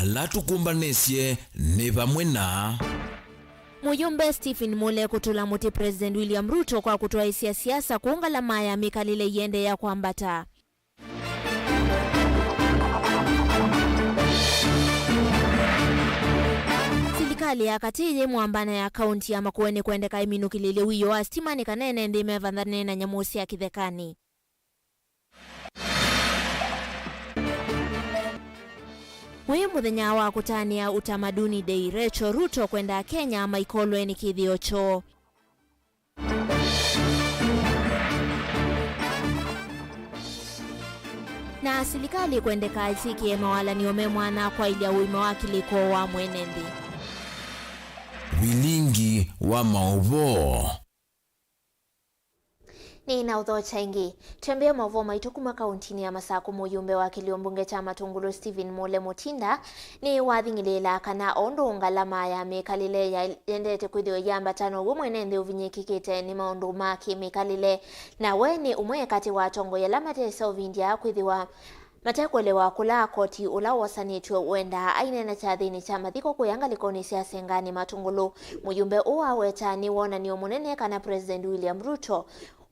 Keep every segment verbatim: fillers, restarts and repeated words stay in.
Ala tũkũmbanĩsye nĩ vamwe na. Mũyũmbe Stephen Mule kũtũla mũtĩ President William Ruto kwa kũtwaĩsya siasa kũu ngalama ya mĩkalĩle iendeea kwambata. Silikalĩ ya katĩ yĩ Mwambana ya kaunti ya Makueni kwendeka ĩminũkĩlĩlye wiio wa sitima nĩ kana ene nthĩ mevathane na nyamũ sya kĩthekanĩ. Wĩ mũthenya wa kũtanĩa Utamaduni Day, Rachel Ruto kwenda Akenya maikolwe nĩ kĩthĩo kyoo. Na silikalĩ kwendeka ĩsyĩkĩe mawalany'o me mwanya kwaĩlya ũima wa kĩlĩko wa mwene nthĩ. Vilingi wa maũvoo. Nĩ na ũthokya ĩngĩ. Twĩambĩe maũvoo maitũ kuma kauntinĩ ya Masakũ. Mũyũmbe wa kĩlio mbunge kya Matũngũlũ Stephen Mule Mutinda nĩwathing'ĩlĩĩla kana o ũndũ ngalama ya mĩkalĩle ya-, yendete kwĩthĩwa ĩyambata, now'o mwene nthĩ ũvinyĩkĩkĩte nĩ maũndũ ma kĩmĩkalĩle. Na we nĩ ũmwe katĩ wa atongoi ala matesa ũvindya kwĩthĩwa matekũelewa kũla koti ũla wosanĩtw'e ũendaa. Aineena kyathĩnĩ kya mathiko kũya ngalĩkonĩ sya Senga nĩ Matũngũlũ, mũyũmbe ũũ aweta nĩ wonany'o mũnene kana President William Ruto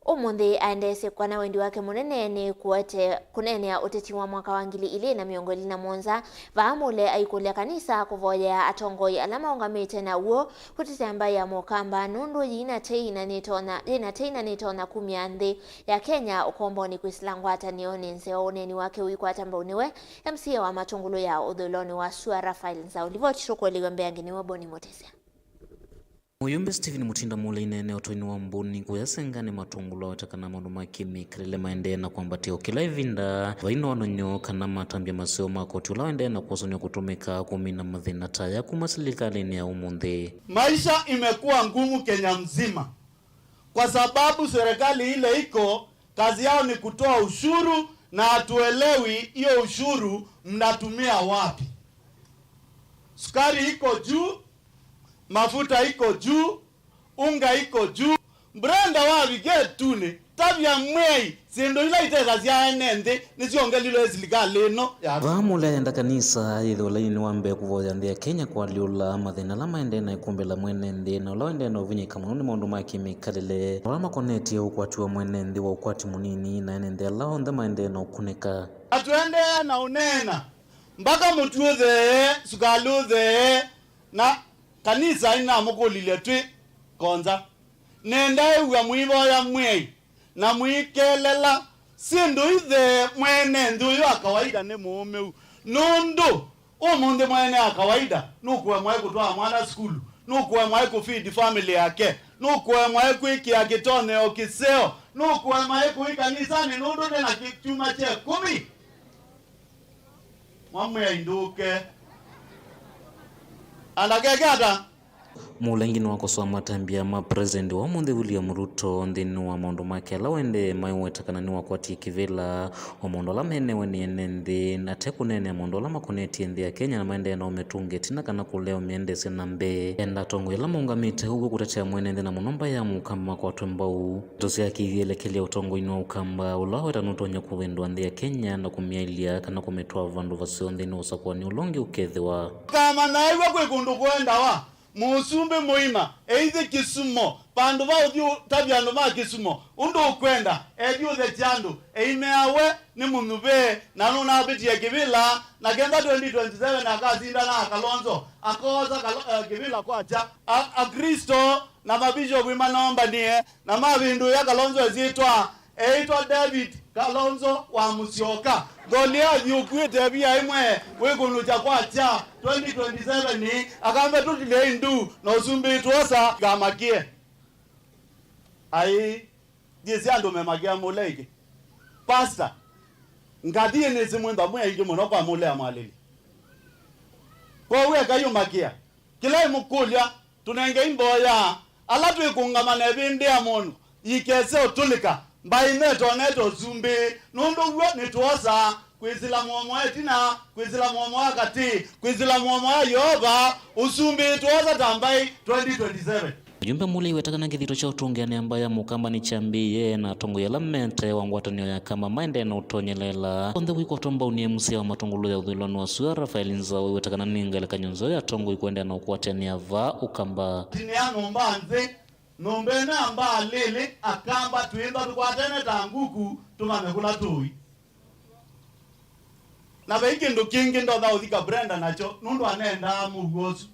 ũmũnthĩ aendeesye kana wendi wake mũnene nĩ kũete kũneenea ũteti wa mwaka wa ngili ilĩ na mĩongo ĩlĩ na mũonza. Vaa Mule aikũlya kanisa kũvoyea atongoi ala maũngamĩte na w'o kũtetea mbaĩ ya Mũkamba nũndũ yĩna tei na nĩtonya, yĩna tei na nĩtonya kumya nthĩ ya Kenya ũkombonĩ kwĩsĩla ngwatanĩonĩ nzeo. Ũneeni wake ũikwata mbau nĩwe M C A wa Matũngũlũ ya ũthũĩlonĩ wa sua Raphael Nzau. Livoti tũkũeleew'a mbeange nĩwe Boni Mũtĩsya. Mũyũmbe Stephen Mutinda Mule aineenea ũtũinĩ wa mbũni kũya Senga nĩ Matũngũlũ aweta kana maũndũ ma kĩmĩkalĩle maendee na kwambatĩa o kĩla ĩvinda. Vai na wonany'o kana matambya maseo ma koti ũla waendee na kwosonw'a kũtũmĩka kũmina mathĩna ta aya kuma silikalĩnĩ ya ũmũnthĩ. Maisha imekuwa ngumu Kenya mzima. Kwa sababu serikali ile iko, kazi yao ni kutoa ushuru na hatuelewi hiyo ushuru mnatumia wapi. Sukari iko juu, mafuta iko juu, unga iko juu. Brenda wavike tunĩ, tavya Mwei, syĩndũ ila itethasya ene nthĩ nĩsyongelilwe nĩ silikalĩ ĩno ya. Vaa Mule ayenda kanisa yĩthĩwe lainĩ wa mbee kũvoya nthĩ ya Kenya kũalyũla mathĩna ala maendee na ĩkũmbĩ la mwene nthĩ, na ũla ũendee na ũvinyĩka mũno nĩ maũndũ ma kĩmĩkalĩle, ala makonetye ũkwati wa mwene nthĩ wa ũkwati mũnini, na ene nthĩ ala onthe maendee na ũkunĩka. Na tũendee na ũneena mpaka mũtu ũthee, sukalĩ ũthee, na kanisa nĩnamũkũlilye twĩ konza. Nenda ĩw'a mũivoya Mwei na mũikelela syĩndũ ithee mwene nthĩ ũyũ wa kawaida nĩ mũũmĩu, nũndũ ũmũnthĩ mwene wa kawaida nũkũemwa ĩ kũtwaa mwana sukulu, nũkũemwa ĩ kũfeed family yake, nũkũemwa ĩ kwĩkĩa kĩtonyeo kĩseo, nũkũemwa ĩ kũi kanisanĩ nũndũ nde na kĩ-, kyuma kya ĩkũmi. Mwamwĩa indũke. Andakeke ata? Mũlengi nĩwakosoa matambya ma President wa ũmũnthĩ William Ruto nthĩnĩ wa maũndũ make ala waendee maiweta kana nĩwakwatie kĩvĩla, o maũndũ ala menewe nĩ ene nthĩ, na te kũneenea maũndũ ala makonetye nthĩ ya Kenya na maendee na ũmĩtũnga ĩtina kana kũlea ũmĩendeesya na mbee. Enda atongoi ala maũngamĩte ũw'o kũtetea mwene nthĩ na mũno mbaĩ ya Mũkamba makwatwe mbau. Ndeto syake ithi elekelya ũtongoinĩ wa Ũkamba, ũla waweta nũtonya kũvĩndũa nthĩ ya Kenya na kũmyaĩlya kana kũmĩtwaa vandũ vaseo nthĩnĩ wa ũsakũani ũla ũngĩ ũkethĩwa. Ũkamanya ew'a kwĩ kũndũ kũendawa. Mũsumbĩ mũima, eithi Kisumo, vandũ va ũthi ũtavya andũ ma Kisumo ũndũ ũkwenda, ethi ũthekya andũ, eimea we nĩ mũnyuvĩe, na nũnavĩtie kĩvĩla, na kenda twenty twenty-seven akasinda na Kalonzo, akoosa Kalo-, eh, kĩvĩla kwakya. A-, Akristo na mavishovu manombanie na mavĩndũĩa Kalonzo ĩsyĩtwa, eĩtwa David Kalonzo wa Musyoka. Goliathi ũkuĩte ĩvia ĩmwe wĩkũnũkya kwakya twenty twenty-seven, akambe tũtilei ndu na ũsumbĩ twosa ngamakie. Ai, ndyĩsĩ andũ memakĩa Mule ĩngĩ. Pastor, ngathi nĩsĩ mwĩmba mwĩ aingĩ mũno kwa Mule amwalĩlya. Kwoou ekai ũmakĩa. Kĩla ĩmũkũlya, tũnengei mboya. Ala twĩkũngama na ĩvĩndĩ ya mũndũ yikese ũtũlĩka, mbaĩ metonete ũsumbĩ, nũndũ w'o nĩtwosa kwĩsĩla mũomo wa ĩtina, kwĩsĩla mũomo wa katĩ, kwĩsĩla mũomo wa Yeova, ũsumbĩ twosa ta mbaĩ twenty twenty-seven. Mũjumbe Mulei weta kana kĩthito kya ũtũngĩanĩa mbaĩ ya Mũkamba nĩkyambĩĩe, na atongoi ala mete wa ngwatanĩo ya Kamba maendee na ũtonyelela onthe wĩkwatwa mbau nĩ M C A wa Matungulu ya ũthũĩlonĩ wa sua, Raphael Nzau, weta kana nĩ ngelekany'o nzeo ya atongoi kũendeea na ũkwatĩanĩa vaa Ũkamba. Tinĩa nyũmba nthĩ, nyũmba ĩno ya mbaa lĩlĩ, Akamba twĩntha tũkwatene ta nguku, tũmanye kũla tũĩ. Na vai kĩndũ kĩngĩ ndonya ũthika Brenda nakyo, nũndũ anendaa mũuo ũsu.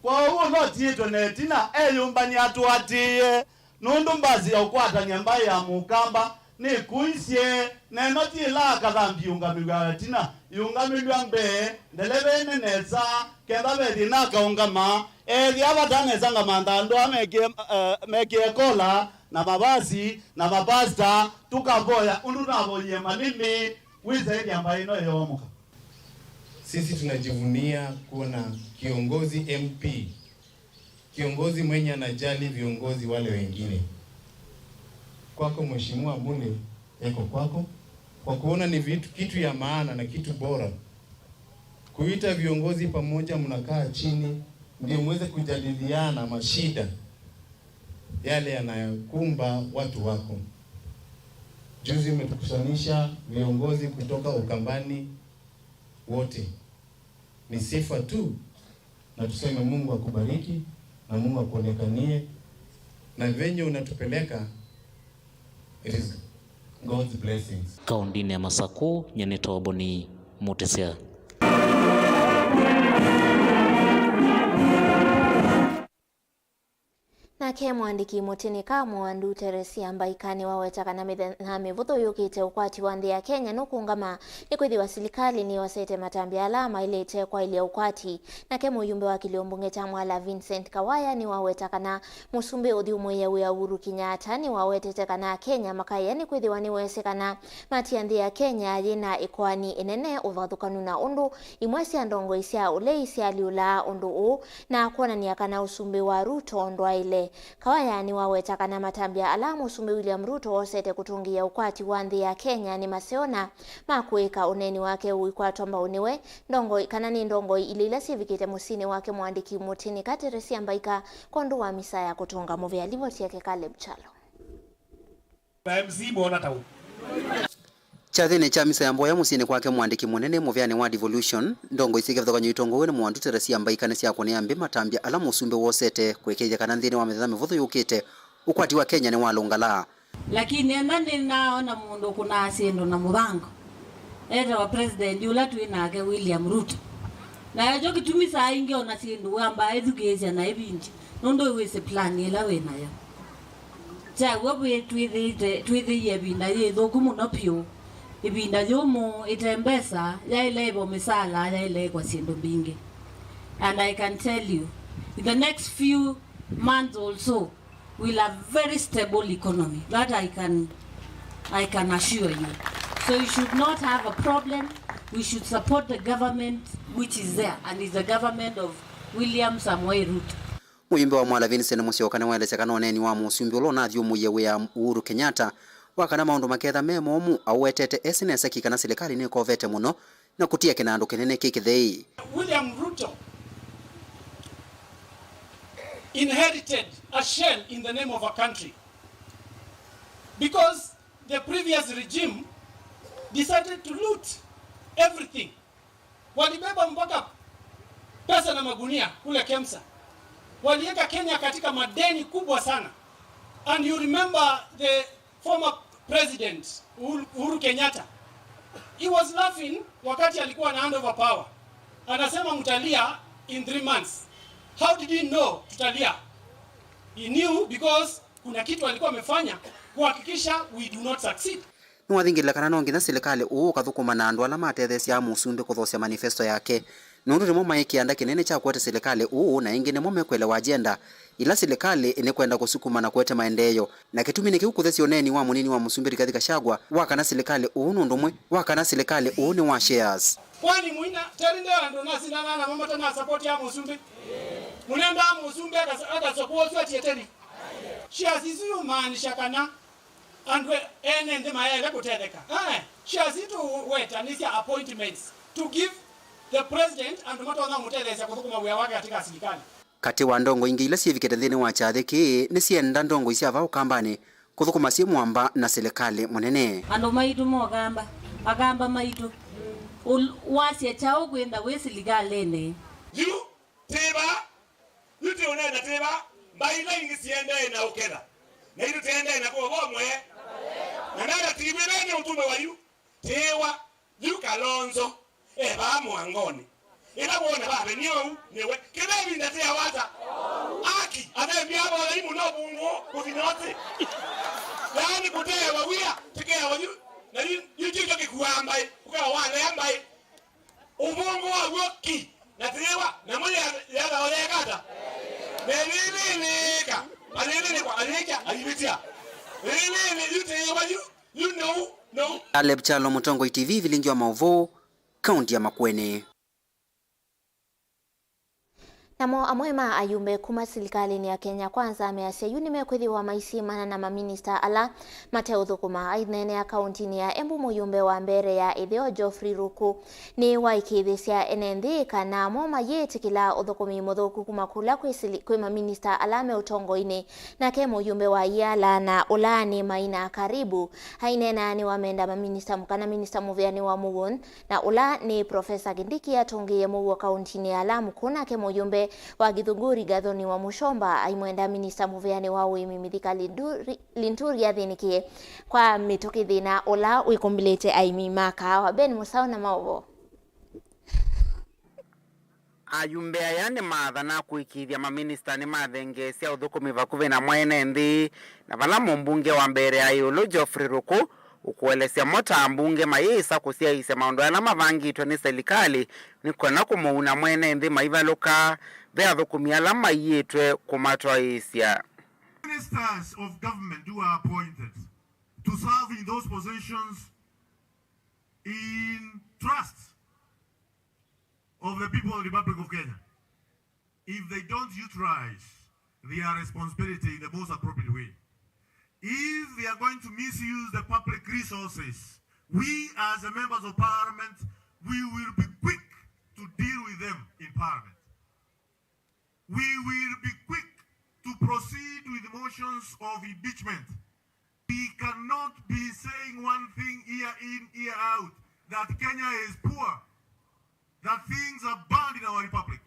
Kwoou ũla ũtiĩtwe na ĩtina eyũmbany'a atũatĩĩe, nũndũ mbasi ya ũkwatany'a mbaĩ ya Mũkamba nĩkũisye, na ĩno ti ĩla akathambya ĩũngamĩw'a ĩtina, yĩũngamĩlw'a mbee ndelevenĩ nesa, kenda ve thĩna akaũngama. Ethĩa vata nesa ngamantha andũ aa mekĩe, eh, mekĩe kola na mavasi na mapasta, tũkavoya ũndũ navoyie Malindi, wĩsaĩthya mbaĩ ĩno ĩyoomoka. Sisi tunajivunia kuwa na kiongozi M P, kiongozi mwenye anajali viongozi wale wengine. Kwako Mheshimiwa Mule, eko kwako, kwa kuona ni vitu, kitu ya maana na kitu bora kuita viongozi pamoja, mnakaa chini ndio muweze kujadiliana mashida yale yanayokumba watu wako. Juzi umetukutanisha viongozi kutoka Ukambani wote. Ni sifa tu, na tuseme Mungu akubariki na Mungu akuonekanie, na venye unatupeleka, it is God's blessings. Kaũntĩnĩ ya Masakũ, nyie nĩtawa Boni Mũtĩsya. Nake mũandĩki mũtĩnĩka Mwandu Teresia Mbaika nĩwaweta kana mĩthenya mĩvũthũ yũkĩte ũkwati wa nthĩ ya Kenya nũkũngama, nĩkwĩthĩwa silikalĩ nĩyosete matambya ala maĩlĩte kwaĩlya ũkwati. Nake mũyumbe wa kĩlio mbunge kya Mwala Vincent Kawaya nĩwaweta kana mũsumbĩ ũthyũmũĩe wĩa Uhuru Kenyatta nĩwawetete kana Akenya makaĩa nĩkwĩthĩwa nĩweesĩ kana matia nthĩ ya Kenya yĩna ĩkoani ĩnene ũvathũkanu na ũndũ imwe sya ndongoi sya ũlei syaalyũlaa ũndũ ũũ, na kwonany'a kana ũsumbĩ wa Ruto ndwaĩle. Kawaya nĩwaweta kana matambya ala Mũsumbĩ William Ruto wosete kũtũngĩĩa ũkwati wa nthĩ ya Kenya nĩ maseo na ma kũĩka ũneeni wake ũikwatwa mbau nĩwe ndongoi, kana nĩ ndongoi ilĩ ila syĩvikĩte mũsyĩnĩ wake mũandĩki mũtĩnĩka Teresia Mbaika kwondũ wa misa ya kũtũnga mũvea. Livoti yake Caleb Kyalo. Na M C mona ta ũ. Kyathĩnĩ kya misa ya mboya mũsyĩnĩ kwake mũandĩki mũnene mũveanĩ wa devolution, ndongoi syĩ kĩvathũkany'o itongoew'e nĩ Mwandu Teresia Mbaika nĩsyakũnĩa mbĩ matambya ala mũsumbĩ wosete kũĩkĩĩthya kana nthĩnĩ wa mĩthenya mĩvũthũ yũkĩte, ũkwati wa Kenya nĩwalũngalaa. Lakini ena nĩnaona mũndũ ũkũnaa syĩndũ na mũvango, etawa president ũla twĩ nake, William Ruto. Na ekyo kĩtumi saa ingĩ ona syĩndũ wambaa ĩthukĩĩsya na ĩvindi, nũndũ ĩwĩsĩ plan ĩla wĩ nayo. Kyaw'o vwĩ twĩthĩĩte, twĩthĩie ĩvinda yĩ ĩthũku mũno vyũ. Ĩvinda yũmũ ĩte mbesa, yaĩle ĩvo mĩsaala, yaĩle ĩkwa syĩndũ mbingĩ. And I can tell you, in the next few months or so, we'll have very stable economy. That I can, I can assure you. So you should not have a problem. We should support the government which is there, and is the government of William Samoei Ruto. Mũyumbe wa Mwala Vincent Musyoka nĩwaelesya kana ũneeni wa mũsumbĩ ũla ũnathyũmũie wĩa Uhuru Kenyatta wa kana maũndũ maketha me momũ, aũwetete esĩ nesa ki kana silikalĩ nĩkovete mũno na kũtia kĩnandũ kĩnene kĩ kĩthei. William Ruto inherited a shell in the name of a country, because the previous regime decided to loot everything. Walibeba mpaka pesa na magunia kule KEMSA. Waliweka Kenya katika madeni kubwa sana. And you remember the former president, Uhuru, Uhuru Kenyatta. He was laughing wakati alikuwa na hand over power. Anasema, "Mtalia in three months." How did he know tutalia? He knew because kuna kitu alikuwa amefanya kuhakikisha we do not succeed. Nĩwathingĩlĩla kana no nginya silikalĩ ũũ ũkathũkũma na andũ ala matetheesyaa mũsumbĩ kũthoosya manifesto yake, nũndũ nĩmo maĩ kĩanda kĩnene kya kũete silikalĩ ũũ, na ĩngĩ nĩmo mekũelewa agenda ila silikalĩ nĩkwenda kũsukuma na kũete maendeeo. Na kĩtumi nĩ kĩu kũthesya ũneeni wa mũnini wa mũsumbĩ Rigathi Gachagua wa kana silikalĩ ũũ nĩ ũndũ ũmwe wa kana silikalĩ ũũ nĩ wa shares. Kwani mũina Terry nde andũ nasindana namo matanasapoti ya mũsumbĩ? Mũnendaa mũsumbĩ akas-, akasokua ũsu atie Terry? Shares isu yumaanisha kana andũ e-, ene nthĩ mayaĩle kũtetheka. Eh, shares isu tũweta nĩ sya appointments to give the president, andũ matonya mũtetheesya kũthũkũma wĩa wake katika silikalĩ. Katĩ wa ndongoi ingĩ ila syĩvikĩte nthĩnĩ wa kyathĩ kĩĩ, nĩsyenda ndongoi sya vaa Ũkambanĩ kũthũkũma syĩ mũamba na silikalĩ mũnene. Andũ maitũ ma Ũkamba, Akamba maitũ, ũ-, wasya kyaũ kwĩtha wĩ silikalĩnĩ? Yu tĩ vaa, yu tĩ ũneena tĩ vaa, mbaĩ ila ingĩ siendee na ũketha, naitũ tũendee na kũva ũmwe. Na ndatatiivĩle nĩ ũtũme wa yu tĩĩwa. Yu Kalonzo e vaa mũangonĩ. Ĩla wona vavenia ũu, nĩwe. Kĩla ĩvinda tĩawa ata? Aki, athembi avoya imũ no vungũ kũthi noti. Yaani kũteewa wia, tĩkeawa yu. Na yu, yu kĩkyo kĩkuaa mbaĩ, ũkewa walea mbaĩ. Ũvũngũ waw'o ki, na tĩĩwa, namo yathawa yeka ata? Nelĩlĩlĩĩka, alĩlĩlĩkwa, alĩkya, alivĩtya. Lĩlĩlĩ, yu tĩĩwa yu. Caleb Kyalo, Mũtongoi T V, vilingi wa maũvoo, kaunti ya Makueni. Namo amwe ma ayumbe kuma silikalĩnĩ ya Kenya Kwanza measya yu nĩmekwĩthĩwa maisiĩmana na maminista ala mateũthũkũma. Aineenea kauntinĩ ya Embu, mũyumbe wa mbere ya ĩtheo Geoffrey Ruku nĩwaĩkĩĩthĩsya ene nthĩ kana mo mayĩtĩkĩla ũthũkũmi mũthũku kuma kũla kwĩ sili-, kwĩ maminista ala me ũtongoinĩ. Nake mũyumbe wa Iala na ũla nĩ Maina Karibu aineena nĩwamenda maminista, kana minista mũvĩanĩ wa mũuo na ũla nĩ Profesa Kindiki atũngĩĩe mũuo kauntinĩ ya Lamu, kũ nake mũyumbe wa Githunguri Gathoni wa Mũchomba aimwenda minista mũvĩanĩ wa ũĩmi Mithika Linturi, Linturi athĩnĩkĩe kwa mĩtũkĩ, thĩna ũla wĩkũmbĩlĩte aĩmi ma kaawa. Ben Mũsaũ na maũvoo. Ayumbe aya nĩmaathana kũĩkĩĩthya maminista nĩmathengeesya ũthũkũmi vakuvĩ na mwene nthĩ, na vala mũmbunge wa mbere ya ĩũlũ Geoffrey Ruku ũkũelesya mo ta ambunge mayĩsa kũsyaĩĩsya maũndũ ala mavangĩtwe nĩ silikalĩ nĩ kana kũmũuna mwene nthĩ maivalũka ve athũkũmi ala maiĩtwe kũmatwaĩĩsya. Ministers of government who are appointed to serve in those positions in trust of the people of the Republic of Kenya, if they don't utilize their responsibility in the most appropriate way, if they are going to misuse the public resources, we as the members of parliament, we will be quick to deal with them in parliament. We will be quick to proceed with motions of impeachment. We cannot be saying one thing year in, year out, that Kenya is poor, that things are bad in our republic.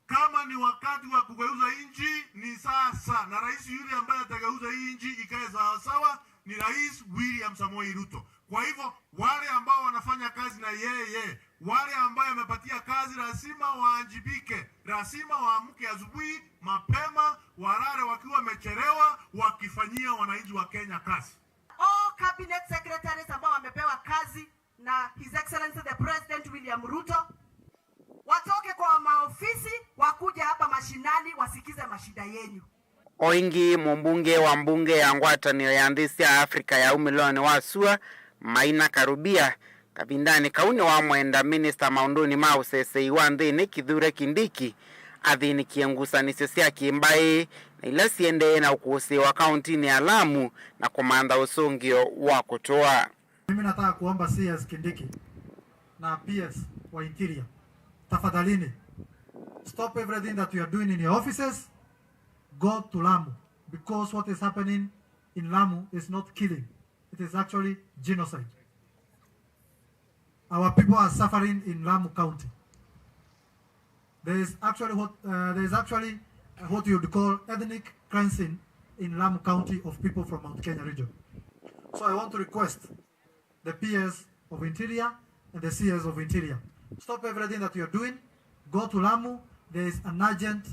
Kama ni wakati wa kugeuza nchi, ni sasa, na rais yule ambaye atageuza hii nchi ikae sawasawa ni Rais William Samoei Ruto. Kwa hivyo, wale ambao wanafanya kazi na yeye, wale ambaye amepatia kazi, lazima waajibike, lazima waamke asubuhi mapema, walale wakiwa wamechelewa, wakifanyia wananchi wa Kenya kazi. All cabinet secretaries ambao wamepewa kazi na His Excellency the President William Ruto, watoke kwa maofisi, wakuje hapa mashinani, wasikize mashida yenyu. O ĩngĩ, mũmbunge wa mbunge ya ngwatanĩo ya nthĩ sya Africa ya umĩlonĩ wa sua, Maina Karubia, kavindanĩ kau nĩwamwenda minista maũndũnĩ ma ũsesei wa nthĩnĩ Kithure Kindiki athĩnĩkĩe ngusanĩsyo sya kĩmbaĩ na ila siendee na ũkũsĩĩwa kauntinĩ ya Lamu na kũmantha ũsũngĩo wa kũtũa. Mimi nataka kuomba C S Kindiki na P S wa Interior, tafadhalini, stop everything that you are doing in your offices, go to Lamu, because what is happening in Lamu is not killing, it is actually genocide. Our people are suffering in Lamu County. There is actually what, uh, there is actually, uh, what you would call ethnic cleansing in Lamu County of people from Mount Kenya region. So I want to request the P S of Interior and the C S of Interior, stop everything that you are doing. Go to Lamu. There is an urgent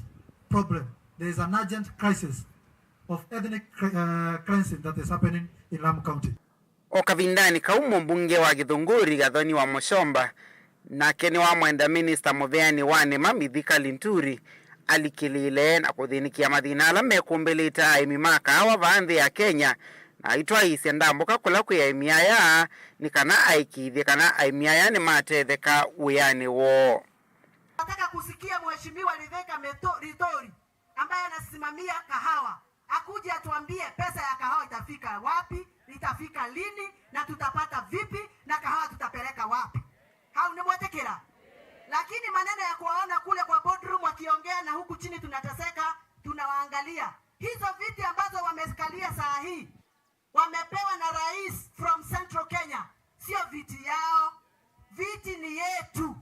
problem. There is an urgent crisis of ethnic cre-, uh, cleansing that is happening in Lamu County. O kavindanĩ kau, mũmbunge wa Gĩthũngũri Gathoni wa Mũchomba nake nĩwamwenda minista mũveani wa nĩma Mithika Linturi alikĩlĩĩle na kũthĩnĩkĩa mathĩna ala mekũmbĩlĩte aĩmi ma kaawa vaa nthĩ ya Kenya, na aitwaĩĩsya ndambũka kũla kwĩ aĩmi aya nĩ kana aĩkĩĩthye kana aĩmi aya nĩmatetheka wĩanĩ woo. Nataka kusikia Mheshimiwa Ridheka Meto-, Ritori ambaye anasimamia kahawa, akuje atuambie pesa ya kahawa itafika wapi, itafika lini, na tutapata vipi, na kahawa tutapeleka wapi? Hau nĩmwetĩkĩra? Lakini maneno ya kuwaona kule kwa boardroom wakiongea na huku chini tunateseka, tunawaangalia. Hizo viti ambazo wamekalia saa hii, wamepewa na rais from Central Kenya, sio viti yao. Viti ni yetu.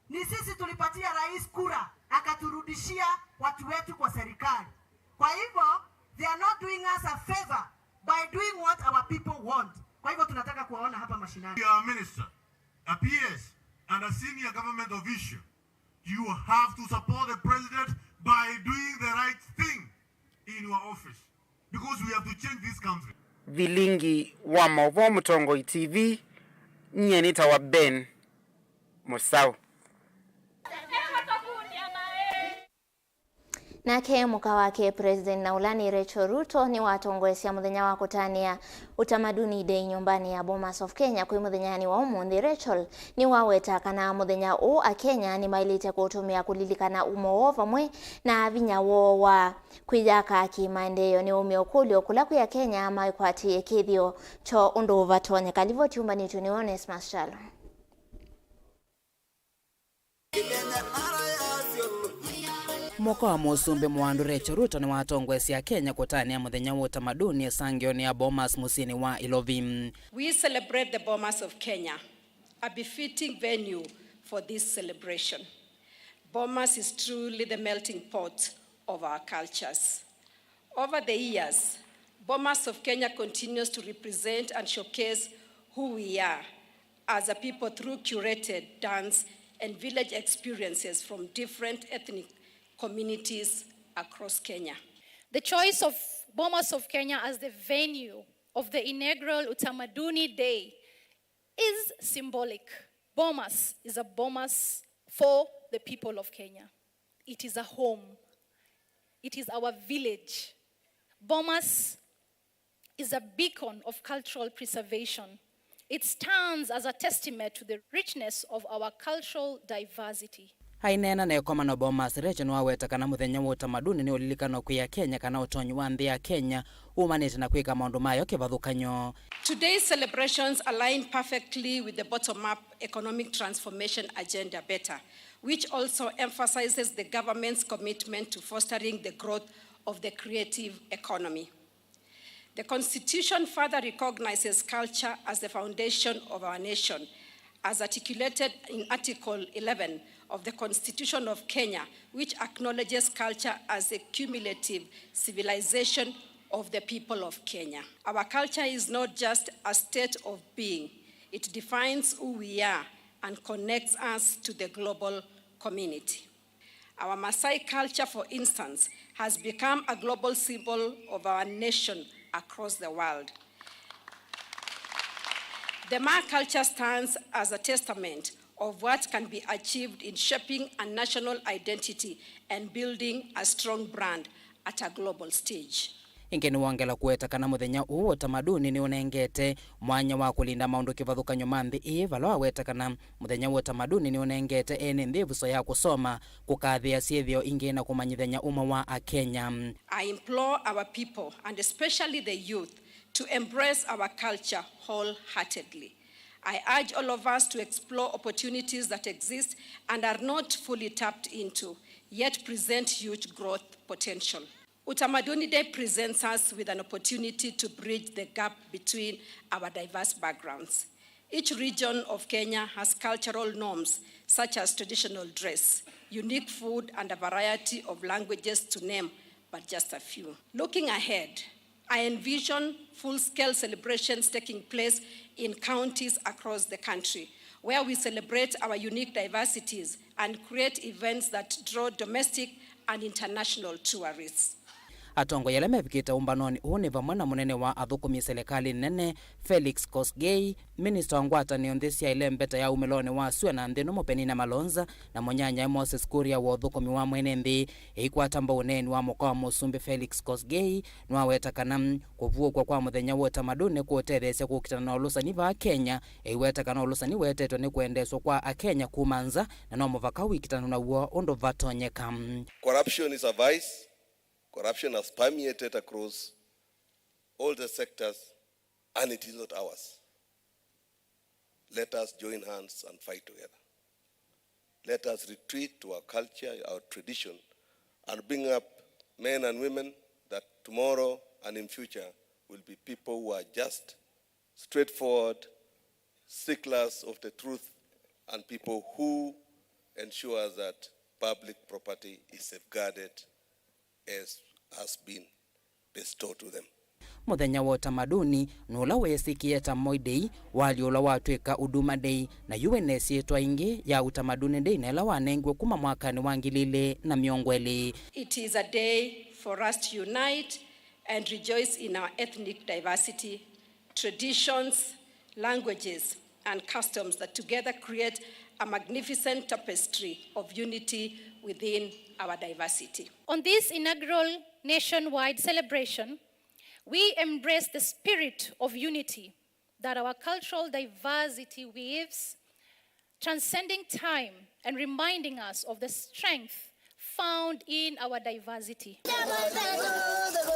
Ni sisi tulipatia rais kura, akaturudishia watu wetu kwa serikali. Kwa hivyo, they are not doing us a favor by doing what our people want. Kwa hivyo, tunataka kuwaona hapa mashinani. Your minister, a P S, and a senior government official, you have to support the president by doing the right thing in your office, because we have to change this country. Vilingi wa maũvoo Mũtongoi T V, nyie nĩtawa Ben Mũsaũ. Nake mũka wake President na ũla nĩ Rachel Ruto nĩwatongoesya mũthenya wa kũtanĩa Utamaduni Day nyũmbanĩ ya Bomas of Kenya kwĩ mũthenyanĩ wa ũmũnthĩ. Rachel nĩwaweta kana mũthenya ũũ Akenya nĩmaĩlĩte kũũtũmĩa kũlilikana umo woo vamwe na vinya woo wa kwĩyaka kĩ-maendeeo. Nĩwaumya ũkũlyo kũla kwĩ Akenya maĩkwatĩĩe kĩthĩo kyoo ũndũ ũvatonyeka. Livoti yũmbanĩtw'e nĩ Onesmus Kyalo. Mũka wa Mũsumbĩ Mũandũ Rachel Ruto nĩwatongoesye Akenya kũtanĩa mũthenya wa ũtamaduni ĩsangĩonĩ ya Bomas mũsyĩnĩ wa Ilovi. We celebrate the Bomas of Kenya, a befitting venue for this celebration. Bomas is truly the melting pot of our cultures. Over the years, Bomas of Kenya continues to represent and showcase who we are as a people through curated dance and village experiences from different ethnic communities across Kenya. The choice of Bomas of Kenya as the venue of the inaugural Utamaduni Day is symbolic. Bomas is a Bomas for the people of Kenya. It is a home. It is our village. Bomas is a beacon of cultural preservation. It stands as a testament to the richness of our cultural diversity. Aineena na ĩkomano Bomas, Rachel nĩwaweta kana mũthenya wa ũtamaduni nĩ ũlilikano kwĩ Akenya kana ũtonyi wa nthĩ ya Kenya umanĩte na kwĩka maũndũ mayo kĩvathũkany'o. Today's celebrations align perfectly with the bottom-up economic transformation agenda, better, which also emphasizes the government's commitment to fostering the growth of the creative economy. The Constitution further recognizes culture as the foundation of our nation, as articulated in Article eleven of the Constitution of Kenya, which acknowledges culture as a cumulative civilization of the people of Kenya. Our culture is not just a state of being, it defines who we are and connects us to the global community. Our Maasai culture, for instance, has become a global symbol of our nation across the world. The Maa culture stands as a testament of what can be achieved in shaping a national identity and building a strong brand at a global stage. Ĩngĩ nĩwongela kũweta kana mũthenya ũũ wa ũtamaduni nĩũnengete mwanya wa kũlinda maũndũ kĩvathũkany'o ma nthĩ ĩĩ, vala waweta kana mũthenya wa ũtamaduni nĩũnengete ene nthĩ ĩvuso ya kũsoma, kũkathĩĩa syĩthĩo ingĩ na kũmanyĩthany'a ũmwe wa Akenya. I implore our people, and especially the youth, to embrace our culture wholeheartedly. I urge all of us to explore opportunities that exist and are not fully tapped into, yet present huge growth potential. Utamaduni Day presents us with an opportunity to bridge the gap between our diverse backgrounds. Each region of Kenya has cultural norms such as traditional dress, unique food, and a variety of languages, to name but just a few. Looking ahead, I envision full-scale celebrations taking place in counties across the country, where we celebrate our unique diversities and create events that draw domestic and international tourists. Atongoi ala mevikĩte ũmbanonĩ ũũ nĩ vamwe na mũnene wa athũkũmi silikalĩ nene, Felix Kosgei, minista wa ngwatanĩo nthĩ sya ĩlembeta ya umĩlonĩ wa sua na nthĩ nũmũ, Penina Malonza, na mũnyanyae Moses Kuria wa ũthũkũmi wa mwene nthĩ. Eikwata mbau ũneeni wa mũka wa Mũsumbĩ Felix Kosgei, nĩwaweta kana kũvuũkw'a kwa mũthenya wa ũtamaduni nĩkũũtetheesya kũkitana na ũlũsani vaa Kenya, eiweta kana ũlũsani wetetwe nĩ kũendeeswa kwa Akenya kuma nza, na no mũvaka ũikitanwe naw'o ũndũ vatonyeka. Corruption is a vice. Corruption has permeated across all the sectors, and it is not ours. Let us join hands and fight together. Let us retreat to our culture, our tradition, and bring up men and women that tomorrow and in future will be people who are just, straightforward, seekers of the truth, and people who ensure that public property is safeguarded as has been bestowed to them. Mũthenya wa ũtamaduni nĩ ũla weesĩkĩe ta Moi Day, walyũlwa watw'ĩka Huduma Day, na yu wĩ na ĩsyĩtwa ĩngĩ ya Utamaduni Day, na ĩla wanengiwe kuma mwakanĩ wa ngili ilĩ na mĩongo ĩlĩ. It is a day for us to unite and rejoice in our ethnic diversity, traditions, languages, and customs that together create a magnificent tapestry of unity within our diversity. On this inaugural nationwide celebration, we embrace the spirit of unity that our cultural diversity weaves, transcending time and reminding us of the strength found in our diversity.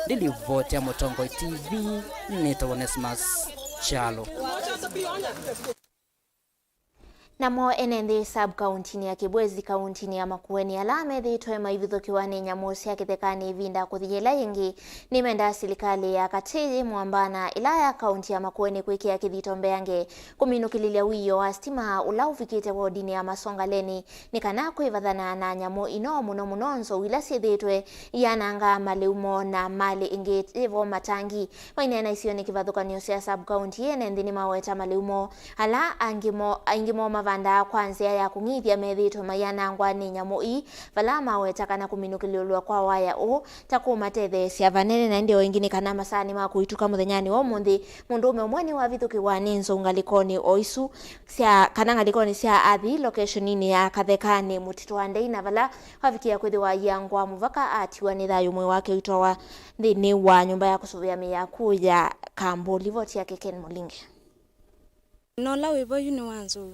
Nĩ livoti ya Mũtongoi T V, nĩtawa Onesmus Kyalo. Namo ene nthĩ sub-kauntinĩ ya Kibwezi, kauntinĩ ya Makueni, ala methĩĩtwe maivithũkĩwa nĩ nyamũ sya kĩthekanĩ ĩvinda kũthi yĩla yĩngĩ, nĩmendaa silikalĩ ya katĩ yĩ mwambana ĩla ya kaunti ya Makueni kwĩkĩa kĩthito mbeange kũminũkĩlĩlya wiio wa sitima ũla ũvikĩte wodinĩ ya Masongaleni, nĩ kana kwĩvathana na nyamũ ino, mũno mũno nzou ila syĩthĩĩtwe iyanangaa malĩu moo na malĩ ĩngĩ yĩvo matangi. Maineena isionĩ kĩvathũkany'o sya sub-kaunti ĩĩ, ene nthĩ nĩmaweta malĩu moo ala angĩ mo, aingĩ moo mavandaa kwa nzĩa ya kũng'ithya methĩĩtwe maianangwa nĩ nyamũ ii, vala maweta kana kũminũkĩlĩlw'a kwa waya ũũ ta kũmatetheesya vanene. Na ĩndĩ o ĩngĩ nĩ kana masaanĩ ma kũituka mũthenyanĩ wa ũmũnthĩ, mũndũũme ũmwe nĩwavithũkĩwa nĩ nzou ngalĩkonĩ o isu sya, kana ngalĩkonĩ sya athi, location-inĩ ya Kathekanĩ, mũtitũ wa Ndei, na vala wavikĩa kwĩthĩwa aiangwa mũvaka atiwa nĩ thayũ, mwĩĩ wake ũitwawa nthĩnĩ wa nyũmba ya kũsũvĩa mĩĩ ya kũũ ya Kambo. Livoti yake Ken Mũlinge. Nola wĩ vo yu nĩ wa nzou.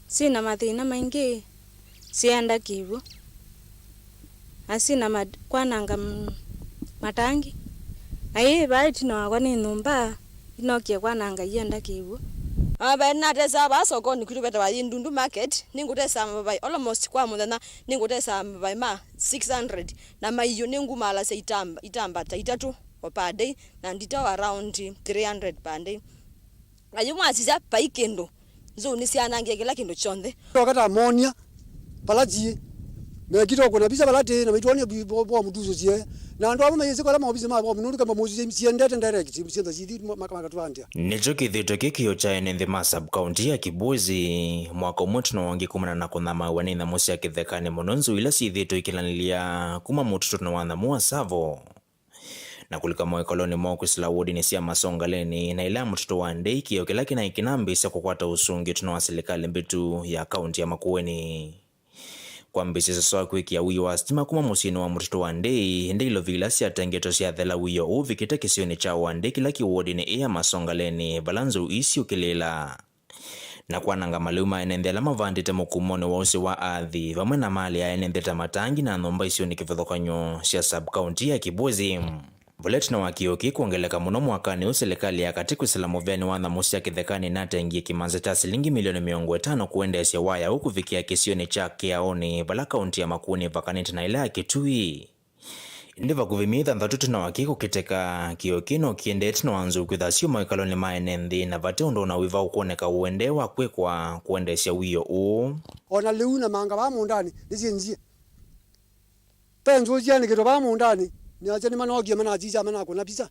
Syĩ na mathĩna maingĩ, syaenda kĩw'ũ, na syĩ na ma-, kwananga m-, matangi. Na yĩ vaa ĩtina wakwa nĩ nyũmba, inokie kwananga ienda kĩw'ũ. Ona ve natesaa vaa sokonĩ kwitũ vetawa Yindundu Market, nĩngũtesaa mavai almost kwa mũthenya, nĩngũtesaa mavai ma six hundred, na maiũ nĩngumaalasya itamba, itamba ta itatũ o per day, na nditao around three hundred per day. Na yu mwasisya vai kĩndũ, nzou nĩsyanangie kĩla kĩndũ kyonthe. Twoka tamonia vala tiĩ, mekĩte ũkũna visa vala tĩĩ, na maitwonie vi-, vo, vo mũtuso sie. Na andũ amwe mayĩsĩ kũla maovisi ma vo mũnũndũ kamba mũsu sie-, siendete direct, sienda sithi ma-, ma-, makatũandĩa. Nĩkyo kĩthĩtwe kĩkĩo kya ene nthĩ ma sub-county ya Kibwezi, mwaka ũmwe tũno wangĩ kumana na kũthamawa nĩ nyamũ sya kĩthekanĩ, mũno nzou ila syĩthĩtwe ikilanĩlya kuma mũtitũnĩ wa nyamũ wa Tsavo na kũlika mawĩkalonĩ moo kwĩsĩla wodinĩ sya Masongaleni na ila ya mũtitũ wa Ndei, kĩo kĩla kĩnaĩ kĩnambĩĩsya kũkwata ũsũngĩo tũno wa silikalĩ mbĩtu ya kaunti ya Makueni. Kwambĩĩsya sasa wa kwĩkĩa wiio wa sitima kuma mũsyĩnĩ wa mũtitũ wa Ndei, ĩndĩ ilovi ila syatengetwe syathela, wiio ũũ ũvikĩte kĩsionĩ kya Wandei kĩla kĩ wodinĩ ĩĩ ya Masongaleni, vala nzou ii syũkĩlĩĩla na kwananga malĩu ma ene nthĩ ala mavandĩte mũkumonĩ wa ũsĩ wa athi, vamwe na malĩ ya ene nthĩ ta matangi na nyũmba isionĩ kĩvathũkany'o sya sub-county ya Kibwezi. Vala ĩtina wa kĩo kĩĩ kwongeleka mũno mwakanĩ ũũ, silikalĩ ya katĩ kwĩsĩla mũveanĩ wa nyamũ sya kĩthekanĩ natengie kĩmanza kya silingi milioni mĩongo ĩtano kũendeesya waya ũũ kũvikĩa kĩsionĩ kya Kĩaũnĩ, vala kaunti ya Makueni ĩvakanĩte na ĩla ya Kitui. Ĩndĩ vakuvĩ myei thanthatũ ĩtina wa kĩĩ kũkĩteka, kĩo kĩĩ no kĩendee ĩtina wa nzou kwĩtha syuma ĩkalonĩ ma ene nthĩ, na vate ũndũ o na wĩva ũkwoneka ũendee wa kwĩkwa kũendeesya wiio ũũ. O na lĩu namanga vaa mũũndanĩ nĩsyĩnzie. Ve nzou syanĩkĩtwe vaa mũũndanĩ, nĩasya nĩmanookie, manasisya, manakũna visa.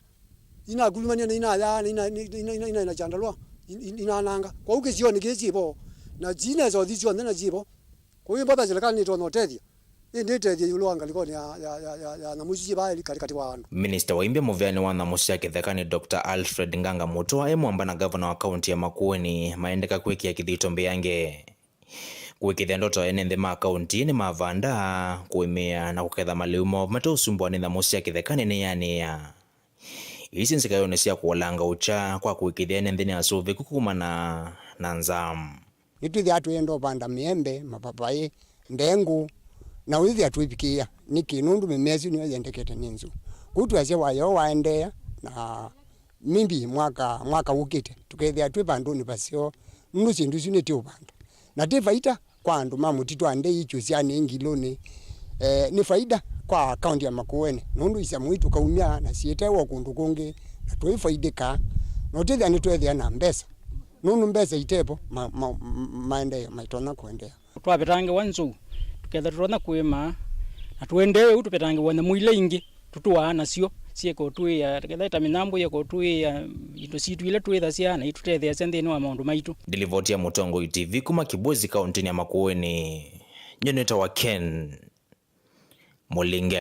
Inakulumany'a na inayaa, na ina-, ina-, ina-, ina-, ina chandarua, in-, in-, inananga. Kwoou kĩsionĩ kĩĩ syĩ vo, na syinesa ũthi syonthe na syĩ vo. Kwoou ĩmbo ve silikalĩ nĩtonya ũtethya, ĩndĩ ĩtethye ĩũlũ wa ngalĩkonĩ ya, ya, ya, ya, ya nyamũ isu syĩ vaa katĩkatĩ wa andũ. Minista wa imbya mũveanĩ wa nyamũ sya kĩthekanĩ, Doctor Alfred Nganga Mutua, e mwamba na ngavana wa kaunti ya Makueni, maendeka kwĩkĩa kĩthito mbeange. Kũĩkĩĩthya ndoto ya ene nthĩ ma kaunti nĩmavanda, kũĩmĩĩa na kũketha malĩu moo mateũsumbũa nĩ nyamũ sya kĩthekanĩ nĩyanĩĩa. Ii syĩ nzĩkayonĩ sya kũolanga ũkya kwa kũĩkĩĩthya ene nthĩ nĩ asũvĩku kumana na nzaa. Nĩtwĩthĩawa twĩenda ũvanda mĩembe, mapapaĩ, ndengũ, na ũyĩthĩa twĩvikĩĩa. Nĩkĩ? Nũndũ mĩmea ĩsu nĩyo yendekete nĩ nzou. Kwoou twasya waya ũũ waendeea, na maybe mwaka, mwaka ũkĩte, tũkethĩa twĩ vandũnĩ vaseo, nũndũ syĩndũ isu nĩtĩ ũvanda. Na ti faida kwa andũ ma mũtitũ a ndei ikyũ sya nĩ ngilũnĩ, eh, nĩ faida kwa kaunti ya Makueni, nũndũ isamũ itũkaumya na syĩtewa kũndũ kũngĩ, na tũifaidĩka, na ũtĩthĩa nĩtweethĩa na mbesa, nũndũ mbesa itevo, ma, ma, ma, maendeeo maitonya kũendeea. Twavetangĩwa nzou, tũketha tũtonya kũĩma, na tũendee ũu tũvetangĩwa nyamũ ila ingĩ tũtũaa nasyo syĩka ũtũĩĩa, ketha ta mĩnyambũ yĩka ũtũĩĩa, indo sitũ ila twĩthasya na itũtetheeasya nthĩnĩ wa maũndũ maitũ. Ndilivoti ya Mũtongoi T V kuma Kibwezi, kaũntĩnĩ ya Makueni, nyie nĩtawa Ken Mũlinge.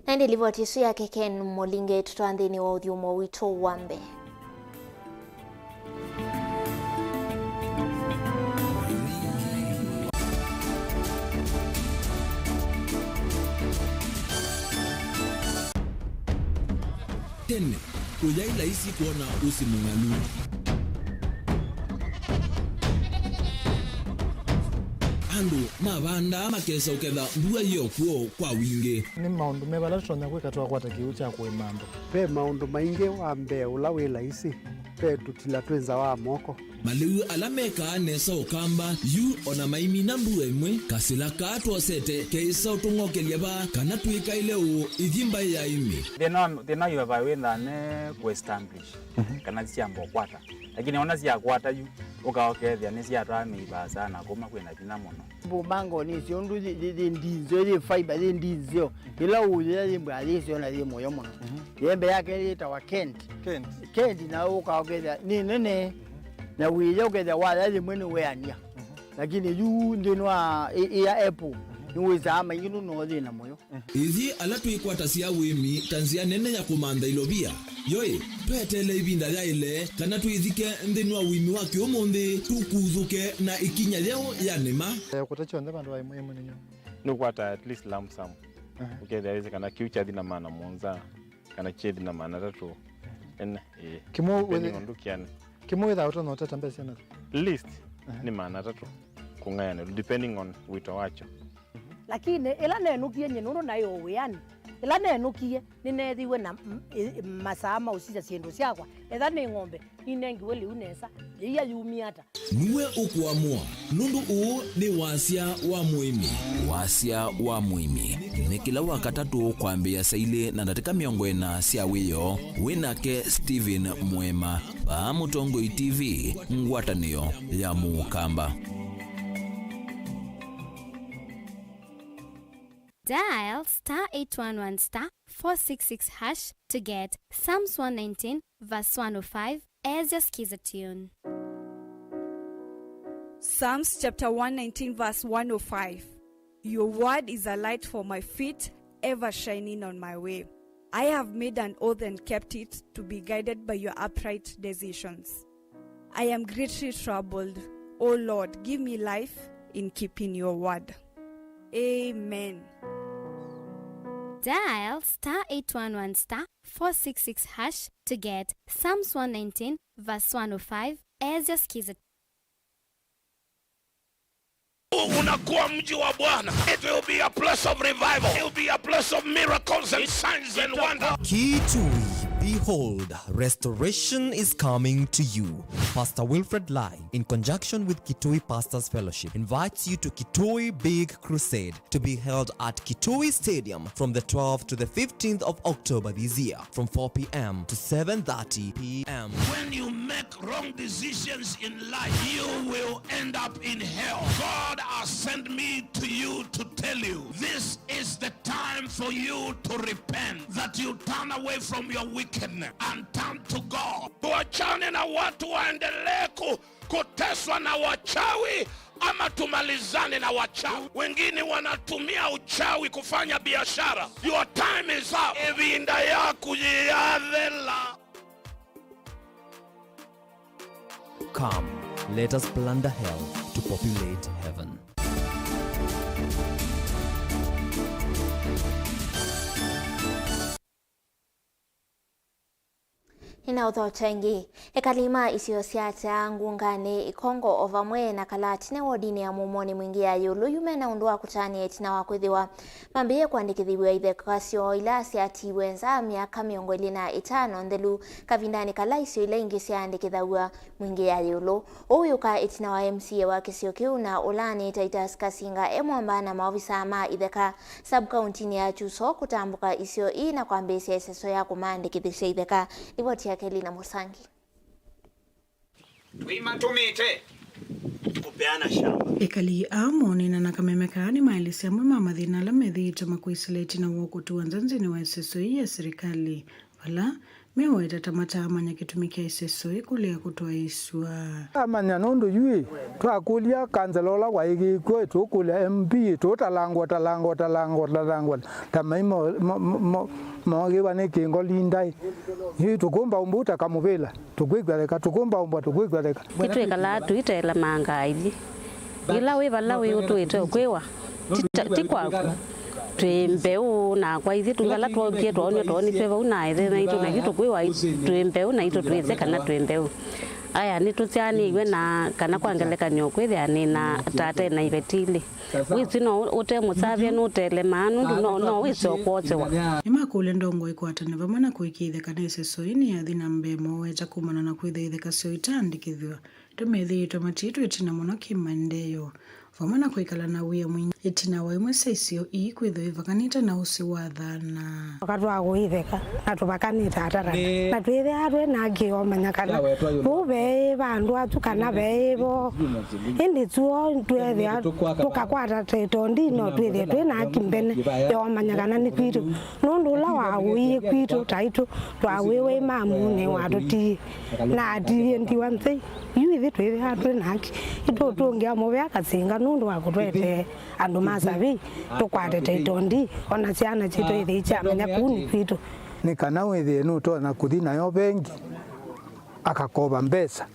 Na ĩndĩ livoti ĩsu yake Ken Mũlinge ĩtũtwaa nthĩnĩ wa ũthyũmũo witũ wa mbee. Tene, kũyaĩ laisi kwona ũsĩ mũng'alu. Andũ mavandaa makesa ũketha mbua yĩ o kw'o kwa wingĩ. Nĩ maũndũ meva ala tũtonya kwĩka twakwata kĩw'ũ kya kũĩma andũ? Ve maũndũ maingĩ. Wa mbee ũla wĩ laisi, ve tũtila twĩ nza wa moko. Malĩu ala mekaa nesa ũkamba yu o na maimina mbua ĩmwe, kasĩla kaa twosete keĩsa ũtũng'okelya vaa kana twĩkaĩle ũũ ithi mbaĩ ya ĩmĩ. Thĩna wa, thĩna wa ivavai wĩthaa ne kũ establish, mhm, kana syamba ũkwata. Lakini ona syakwata yu, ũkaokethya nĩsyatwaa mĩivaa sana kuma kwĩna vinya mũno. Mbumbango nĩsyo ũndũ yĩ, yĩ, yĩ ndinzeo, yĩ fiber, yĩ ndinzeo. Ĩla ũyĩa yĩ mbwa yĩsyo na yĩ mũyo mũno. Mhm. Yembe yake yĩtawa Kent. Kent. Kent na ũkaokethya nĩ nene. Na wĩya ũkethya waya yĩmwe nĩ weania. Mhm. Lakini yu nthĩnĩ wa ĩ, ĩ ya apple, mhm, nĩwĩsaa maingĩ nũno thĩna mũyo. Ĩthi ala twĩkwatasya ũĩmi ta nzĩa nene ya kũmantha ilovia. Yoĩ, tweteele ĩvinda yaĩle kana twĩthike nthĩnĩ wa ũĩmi wa kĩũmũnthĩ, tũkuthũke na ĩkinya yeũ ya nĩma. Eh, kũta kyonthe vandũ va ĩmwe ĩmwe nĩnyo. Nũkwata at least lump sum. Aha. Ũkethĩa wĩsĩ kana kĩu kyathi na maana mũonza, kana kyethi na maana atatũ. Ene, ĩĩ. Kĩmwe depending wĩthĩ-, on ndũkĩanĩ. Kĩmwe wĩthaa ũtonya ũtata mbesa syana? Least, aha, nĩ maana atatũ kũng'ayanĩlwa, depending on wĩto wakyo. Lakini ĩla nenũkie nyie nũndũ naĩ o wĩanĩ, ĩla nenũkie nĩneethiwe na m-, ĩ-, masaa ma ũsisya syĩndũ syakwa. Etha nĩ ng'ombe, ninengiwe lĩu nesa, yĩia yumie ata? Nue ũkũamũa, nũndũ ũũ nĩ wasya wa mũĩmi. Wasya wa mũĩmi nĩ kĩla Wakatatũ kwambĩĩa saa ilĩ na ndatĩka mĩongo ĩna sya wĩoo. Wĩ nake Stephen Mwema, vaa Mũtongoi T V, ngwatanĩo ya Mũkamba. Dial star eight one one star four six six hash to get Psalms one nineteen verse one oh five as your Skiza tune. Psalms chapter one nineteen verse one oh five. Your word is a light for my feet, ever shining on my way. I have made an oath and kept it, to be guided by your upright decisions. I am greatly troubled. O Lord, give me life in keeping your word. Amen. Dial star eight one one star four six six hash to get Psalms one nineteen verse one oh five as your Skiza. Unakuwa mji wa Bwana. It will be a place of revival. It will be a place of miracles and signs and wonders. Kitui, behold, restoration is coming to you. Pastor Wilfred Lai, in conjunction with Kitui Pastors Fellowship, invites you to Kitui Big Crusade to be held at Kitui Stadium from the twelfth to the fifteenth of October this year, from four p.m. to seven thirty p.m. When you make wrong decisions in life, you will end up in hell. God has sent me to you to tell you, this is the time for you to repent, that you turn away from your wickedness and turn to God. Tuachane na watu waendelee ku-, kuteswa na wachawi, ama tumalizane na wachawi. Wengine wanatumia uchawi kufanya biashara. Your time is up. Ĩvinda yaku yĩyathela. Come, let us plunder hell to populate heaven. Nĩnaũthokya ĩngĩ. Ekali ma isio sya Taa, Ngunganĩ, Ikongo o vamwe na Kalatine wodinĩ ya Mumonĩ Mwingĩ ya ĩũlũ yu mena ũndũ wa kũtanĩa ĩtina wa kwĩthĩwa mambĩĩe kũandĩkĩthĩw'a itheka syoo ila syatiiwe nza myaka mĩongo ĩlĩ na ĩtano nthelu, kavindanĩ kala isio ila ingĩ syaandĩkĩthaw'a Mwingĩ ya ĩũlũ. Ũu wĩũka ĩtina wa M C A wa kĩsio kĩu na ũla nĩ Titus Kasinga e mwamba na maovisaa ma itheka sub-kauntinĩ ya Kyusoo kũtambũka isio ii na kwambĩĩsya ĩseso ya kũmaandĩkĩthĩsya itheka. Livoti yake Lina Mũsangi. Tũimatũmĩte kũpeana shamba. Ekali aa moonena na kameme kaa nĩmaelesya amwe ma mathĩna ala methĩĩtwe makwĩsĩla ĩtina wa ũkũtũa nza nthĩnĩ wa ĩseso ii ya silikalĩ, vala meweta ta mataamanya kĩtumi kya ĩseso ii kũlea kũtwaĩĩsw'a. Amanya nũndũ yu ĩ, twakũlya kansela ũla waĩkĩĩkw'e, tũkũlya M P, tũtalangwa, talangwa, talangwa, talangwa, ta mai mo-, mo-, mo-, mo-, mookĩwa nĩ kĩngo linda ĩ. Yu tũkũmba ũmbũta kamũvĩla. Tũkwĩkw'a theka, tũkũmbaũmbwa, tũkwĩkw'a theka. Nĩtwĩkalaa tũitelemanga aithi. Yĩla wĩ vala wĩ ũtũĩte ũkwĩwa, ti ta, ti kwaku. Twĩ mbeũ nakwa ithyĩ tũ-, vala twookie twoonw'a twoonisye vau na ĩthe maitũ, na yu tũkwĩwa i-, twĩ mbeũ naitũ twĩsĩ kana twĩ mbeũ. Aya, nĩtũsyaanĩw'e na kana kwa ngelekany'o kwĩthĩa nĩ na tata na iveti ilĩ. Wĩsĩ no ũ-, ũte mũsavye nũtelemaa nũndũ no, no wĩse ũkwosewa. Nĩmakũlya ndongoi kwatane vamwe na kũĩkĩĩthya kana ĩseso ĩĩ nĩyathi na mbee moweta kumana na kwĩthĩa itheka syoo itaandĩkĩthw'a. Tũmethĩĩtwe matiĩtwe ĩtina mũno kĩ-maendeeo, vamwe na kwĩkala na wia mwingĩ ĩtina wa imwe sya isio ii kwĩthĩwa ivakanĩte na ũsĩ wa thana. Vakatwaa kũitheka na tũvakanĩte atarana, na twĩthĩaa twĩ na aki omanya kana vau veĩ vandũ asu kana veĩ vo. Ĩndĩ tuo twĩthĩa tũkakwata title deed, no twĩthĩe twĩ na aki mbene ya omanya kana nĩ kwitũ, nũndũ ũla waũie kwitũ taitũ twawĩwe imamunĩ watũtiie na atiie ndiwa nthei. Yu ithyĩ twĩthĩaa twĩ na aki, itũtũngĩa mũvea Kasinga nũndũ wa kũtwetee andũ ma savei, tũkwate title deed, ona syana syitũ ithĩ ikyamenya kũu nĩ kwitũ. Nĩ kana wĩthĩe nũtonya kũthi nayo vengi, akakova mbesa,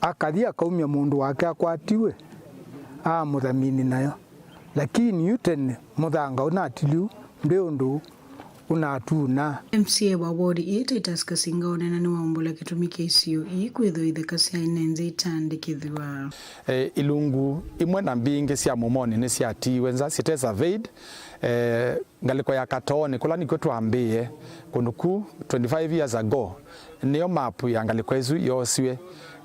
akathi akaumya mũndũ wake akwatiwe, aamũthamini nayo. Lakini yu tene mũthanga ũnatiliu ndwĩ ũndũ ũnatuna. M C A wa ward ĩĩ Titus Kasinga ũneena nĩwaumbũla kĩtumi kya isio ii kwĩthĩwa itheka sya ene nthĩ itaandĩkĩthw'a. E, ilungu imwe na mbingĩ sya Mumonĩ nĩsyatiiwe nza site surveyed. E, ngalĩko ya Katoonĩ kũla nĩkw'o twambĩĩe kũndũ ku twenty-five years ago, nĩyo mapu ya ngalĩko ĩsu yoosiwe,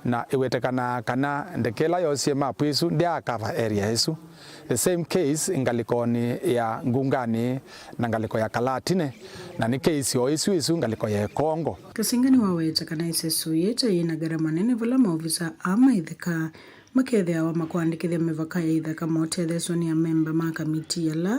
na ĩwetekanaa kana ndeke ĩla yoosie mapu ĩsu ndyaakava area ĩsu. The same case ngalĩkonĩ ya Ngunganĩ na ngalĩko ya Kalatine, na nĩ case o ĩsu ĩsu ngalĩko ya Ĩkongo. Kasinga nĩwaweta kana ĩseso yĩĩ ta yĩ na ngarama nene vala maovisa aa ma itheka makethĩawa makũandĩkĩthya mĩvaka ya itheka motetheeswa nĩ amemba ma kamitii ala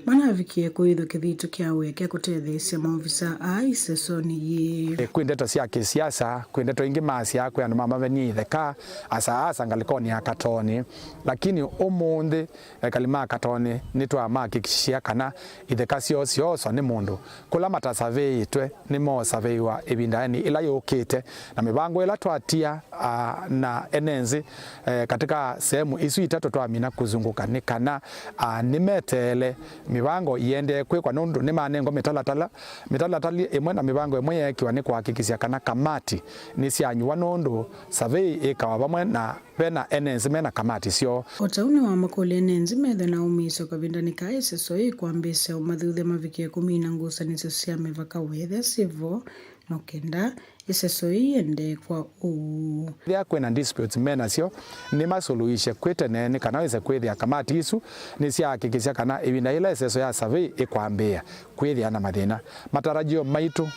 manavikie kũĩthwa kĩthito kya wĩa kya kũtetheesya maovisa aa ĩsesonĩ yĩĩ. Kwĩ ndeto sya kĩsiasa, kwĩ ndeto ingĩ maasyaa kwĩ andũ mamavenie itheka, asa asa ngalĩkonĩ ya Katoonĩ. Lakini ũmũnthĩ, ekali ma Katoonĩ nĩtwamahakikishia kana itheka syoo syooswa nĩ mũndũ. Kũla matasavĩĩtwe nĩmoosavĩĩwa ĩvindanĩ ĩla yũkĩte, na mĩvango ĩla twatia, a, na ene nzĩ, e, katika sehemu isu itatũ twamina kũzunguka nĩ kana, a, nĩmeteele mĩvango iendee kwĩkwa nũndũ nĩmanengwa mĩtalatala, mĩtalatala ĩmwe na mĩvango ĩmwe yeekĩwa nĩ kũhakikisya kana kamati nĩsyanyuwa nũndũ savei ĩkawa vamwe na vena ene nzĩ mena kamati syoo. O ta ũu nĩwamakũlya ene nzĩ methwe na ũmĩĩsyo kavindanĩ kaa ĩseso ĩĩ kwambĩĩsya ũmathuthya mavikie kũmina ngusanĩsyo sya mĩvaka weethĩa syĩ vo, no kenda ĩseso ĩĩ ĩendee kwa ũuu. Ethĩa kwĩna disputes menasyo, nĩmasuluhisye kwĩ tene nĩ kana wĩse kwĩthĩa kamati isu nĩsyahakikisya kana ĩvinda yĩla ĩseso ya survey ĩkwambĩĩa, kwĩthĩa na mathĩna. Matarajio maitũ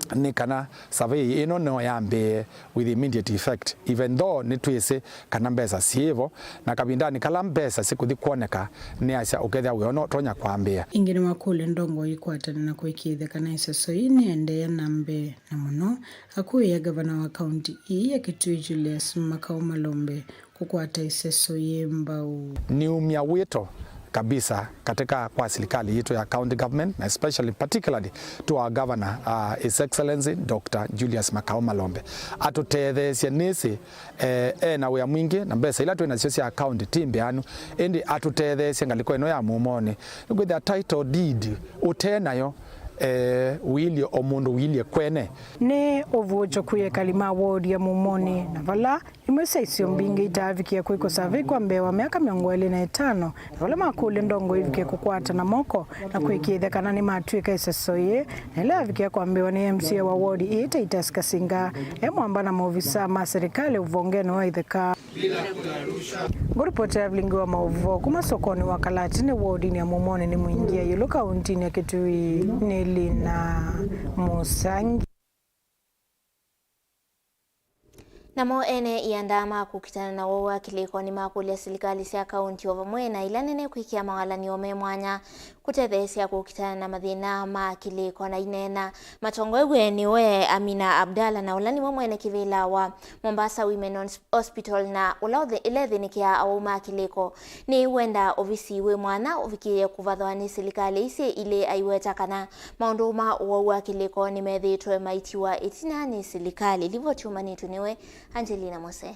nĩ kana survey ĩno no yambĩĩe with immediate effect, even though nĩtwĩsĩ kana mbesa syĩvo, na kavindanĩ kala mbesa sikũthi kwoneka nĩasya ũkethĩa wĩa ũno ũtonya kwambĩĩa. Ĩngĩ nĩwakũlya ndongoi kwatana na kũĩkĩĩthya kana ĩseso ĩĩ nĩendeea na mbee, na mũno akũĩĩa ngavana wa kaunti ii ya Kitui Julius Makau Malombe kũkwata ĩseso yĩ mbau. Niumya wĩto kabisa katika kwa serikali yetu ya county government, na especially particularly to our governor, uh, His Excellency Doctor Julius Makau Malombe, atũtetheesye. Nĩsĩ, eh, e na wĩa mwingĩ na mbesa ila twĩ nasyo sya county ti mbĩanu, ĩndĩ atũtetheesye ngalĩko ĩno ya Mumonĩ. Nĩkwĩthĩa title deed ũte nayo, Eh, ũilye o mũndũ ũilye kwene. Nĩ ũvuũkyo kwĩ ekali ma wodi ya Mumoni, na vala imwe sya isio mbingĩ itaavikie kwĩkwa survey kwa mbee wa myaka mĩongo ĩlĩ na ĩtano, na vala makũlya ndongoi ivike kũkwatana moko na kwĩkĩĩthya kana nĩmatw'ĩka ĩseso yĩĩ, na ĩla yavikie kwambĩĩwa nĩ M C A wa wodi ĩĩ, Titus Kasinga, e mwamba na maovisaa ma serikali ũvongenĩ wa itheka. Ngũripotera vilingi wa maũvoo kuma sokonĩ wa Kalatini wodinĩ ya Mumoni nĩ Mwingia ĩũlũ kauntinĩ ya Kitui nĩ Lina Musangi. Namo ene ianda ma kũkitana na ũwau wa kĩlĩko nĩmakũlya silikalĩ sya kaunti o vamwe na ila nene kwĩkĩa mawalany'o me mwanya kũtetheesya kũkitana na mathĩna ma kĩlĩko. Na ineena matongoew'e nĩwe Amina Abdalla, na ũla nĩwe mwene kĩvĩla wa Mombasa Women Hos-, Hospital, na ũla ũthĩ-, ĩla ĩthĩnĩkĩaa awau ma kĩlĩko, nĩwenda ovisi wĩ mwanya ũvikĩĩe kũvathwa nĩ silikalĩ isu ilĩ aiweta kana maũndũ ma ũwau wa kĩlĩko nĩmethĩĩtwe maitiwa ĩtina nĩ silikalĩ. Livoti ũmanĩtwe nĩwe Angelina Mose.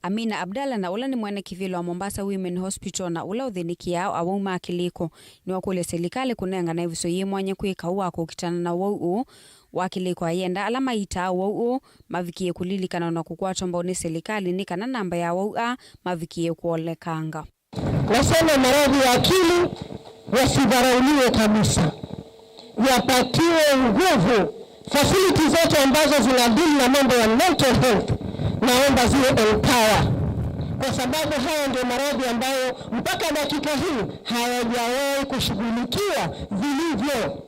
Amina Abdalla, na ũla nĩ mwene kĩvĩla wa Mombasa Women Hospital na ũla ũthĩnĩkĩaa awau ma kĩlĩko, nĩwakũlya silikalĩ kũnengana ĩvuso yĩ mwanya kwĩ kaũ wa kũkitana na ũwau ũũ wa kĩlĩko, ayenda ala maitaa ũwau ũũ mavikĩe kũlilikanwa na kũkwatwa mbau nĩ silikalĩ nĩ kana namba ya awau aa mavikĩe kũolekanga. Nasema maradhi ya akili yasidharauliwe kabisa, yapatiwe nguvu. Facilities zote ambazo zina deal na mambo ya mental health, naomba ziwe empower, kwa sababu haya ndio maradhi ambayo mpaka dakika hii hayajawahi kushughulikiwa vilivyo.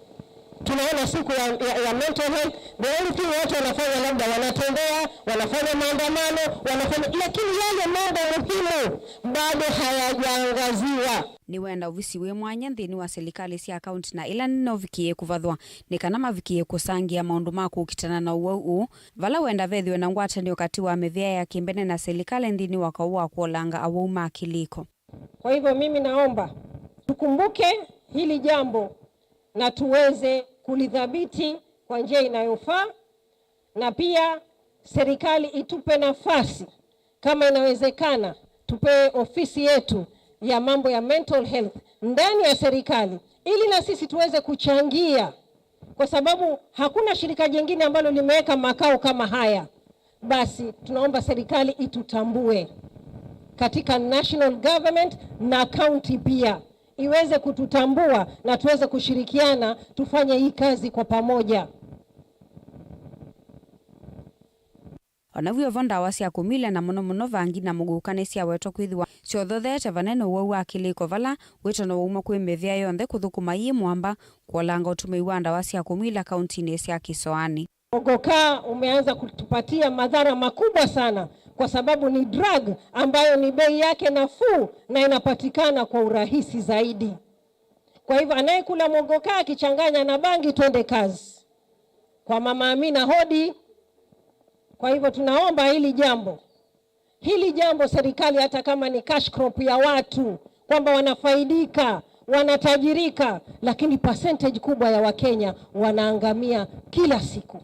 Tunaona siku ya, ya, ya mental health, the only thing watu wanafanya labda wanatembea, wanafanya maandamano, wanafanya, lakini yale mambo muhimu bado hayajaangaziwa. Nĩwenda ovisi wĩ mwanya nthĩnĩ wa silikalĩ sya kaunti na ĩla nene ũvikĩĩe kũvathwa nĩ kana mavikĩĩe kũsangĩa maũndũ ma kũkitana na ũwau ũũ, vala wenda vethĩwe na ngwatanĩo katĩ wa mĩvĩa ya kĩmbene na silikalĩ nthĩnĩ wa kaũ wa kũolanga awau ma kĩlĩko. Kwa hivyo mimi naomba tukumbuke hili jambo na tuweze kulidhibiti kwa njia inayofaa, na pia serikali itupe nafasi, kama inawezekana, tupewe ofisi yetu ya mambo ya mental health ndani ya serikali, ili na sisi tuweze kuchangia, kwa sababu hakuna shirika jingine ambalo limeweka makao kama haya. Basi tunaomba serikali itutambue katika national government na county pia, iweze kututambua na tuweze kushirikiana, tufanye hii kazi kwa pamoja. O na vw'o vo, ndawa sya kũmila, na mũno mũno vangi na mũguka, nĩsyawetwa kwĩthĩwa syothotheete vanene ũwau wa kĩlĩko vala wĩtano wauma kwĩ mĩvĩa yonthe kũthũkũma yĩ mwamba kũolanga ũtũmĩi wa ndawa sya kũmila kauntinĩ sya kĩsoanĩ. Mogoka umeanza kutupatia madhara makubwa sana, kwa sababu ni drug ambayo ni bei yake nafuu na inapatikana kwa urahisi zaidi. Kwa hivyo, anayekula mogoka akichanganya na bangi, twende kazi. Kwa Mama Amina hodi. Kwa hivyo, tunaomba hili jambo, hili jambo serikali, hata kama ni cash crop ya watu, kwamba wanafaidika, wanatajirika, lakini percentage kubwa ya Wakenya wanaangamia kila siku.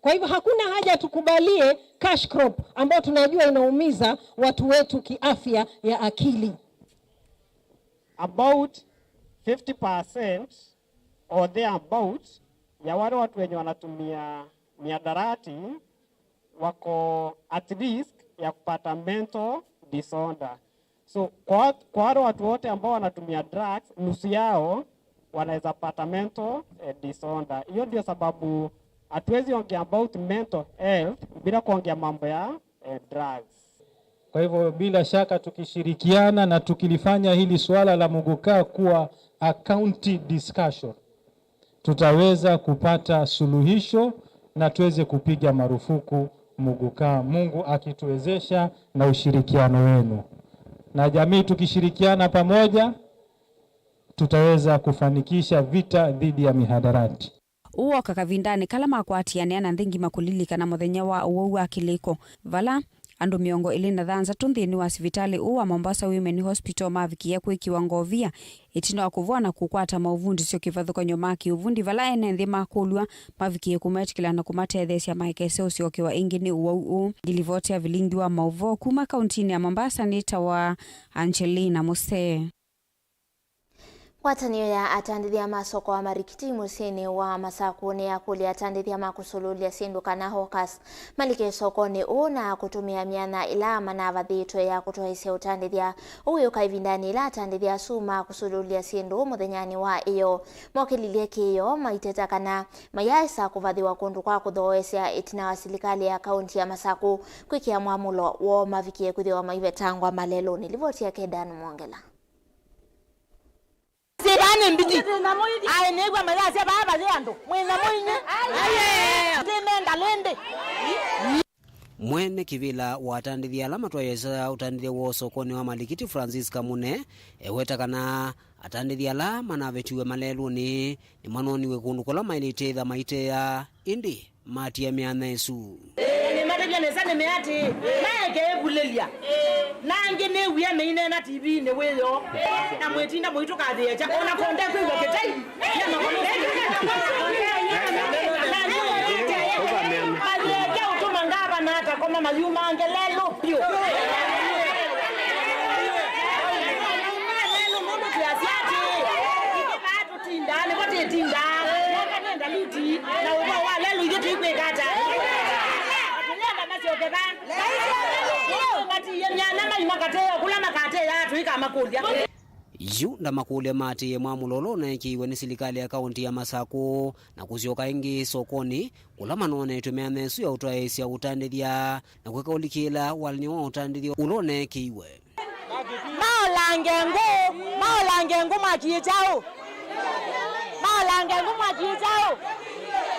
Kwa hivyo, hakuna haja tukubalie cash crop ambao tunajua inaumiza watu wetu kiafya ya akili. About fifty percent or thereabout ya wale watu wenye wanatumia miadarati wako at risk ya kupata mental disorder. So, kwa, kwa wale watu wote ambao wanatumia drugs, nusu yao wanaweza pata mental, eh, disorder. Hiyo ndio sababu hatuwezi ongea about mental health bila kuongea mambo ya, eh, drugs. Kwa hivyo, bila shaka, tukishirikiana na tukilifanya hili suala la muguka kuwa a county discussion, tutaweza kupata suluhisho na tuweze kupiga marufuku muguka, Mungu akituwezesha na ushirikiano wenu. Na jamii tukishirikiana pamoja, tutaweza kufanikisha vita dhidi ya mihadarati. Ũũ woka kavindanĩ kala makwatĩanĩa na nthĩ ngima kũlilikana mũthenya wa ũwau wa kĩlĩko, vala andũ mĩongo ĩlĩ na thanthatũ nthĩnĩ wa sivitalĩ ũũ wa Mombasa Women Hospital mavikie kwĩkĩwa ngovia ĩtina wa kũvoa na kũkwata maũvundĩsyo kĩvathũkany'o ma kĩũvundi, vala ene nthĩ makũlw'a mavikie kũmetĩkĩla na kũmatetheesya maikese ũsyokewa ĩngĩ nĩ ũwau ũũ. Ngilivoti ya vilingi wa maũvoo kuma kauntinĩ ya Mombasa nĩtawa Angelina Musee. Ngwatanĩo ya atandĩthya ma soko wa marikiti mũsyĩnĩ wa Masakũ nĩyakũlya atandĩthya ma kũsũlũlya syĩndũ kana hawkers malike sokonĩ ũũ na kũtũmĩa myanya ĩla manavathĩtwe ya kũtwaĩsya ũtandĩthya. Ũu wĩũka ĩvindanĩ ĩla atandĩthya asu ma kũsũlũlya syĩndũ mũthenyanĩ wa ĩyoo mokĩlilye kĩĩo maiteta kana mayaaĩsa kũvathĩwa kũndũ kwa kũthooesya ĩtina wa silikalĩ ya kaunti ya Masakũ kwĩkĩa mwamũlo woo mavikie kwĩthĩwa maivetangwa malelũnĩ. Livoti yake Dan Mwongela. Syĩvaa nĩ mbiti. Aĩ nĩw'a mayasya vaa vathĩ andũ. Mwĩna mũinyi. Ndĩmenda lĩndĩ. Mwene kĩvĩla wa atandĩthya ala matwaĩĩsya ũtandĩthya woo sokonĩ wa malikiti, Francis Kamune, eweta kana atandĩthya ala manavetiwe malelũnĩ nĩmanoniwe kũndũ kũla maĩlĩte ĩtha maiteaa, ĩndĩ matia myanya ĩsu. Nĩmatavya nesa nĩmea atĩĩ, maeke ĩvulĩlya. Na angĩ nĩw'ie meineena tivinĩ wĩoo. Na mwĩtinda mũitũkathĩĩkya, o na konde kwĩw'a kĩtai. Mathĩĩkya ũtũma ngavana atakoma mayumange lelũ vyũ. Lelũ nũndũ twĩasya atĩĩ, tũtindaa, nĩvo tĩtindaa. Nenda luti, na ũvoo wa lelũ ithyĩ tũikwĩka ata? Tũyenda masyoke va? Matiie myanya mai makateea kũla makateea tũikamakũlya. Yu ndamakũlya maatĩĩe mwamũlo ũla ũneekĩiwe nĩ silikalĩ ya kaũntĩ ya Masakũ na kũsyoka ĩngĩ sokonĩ, kũla manonetwe myanya ĩsu ya ũtwaĩĩsya ũtandĩthya na kwĩka ũlikĩla walany'o wa ũtandĩthya ũla ũneekĩiwe. Maolange ngũ, maolange ngũ mwakiĩ kyaũ? Maolange ngũ mwakiĩ kyaũ?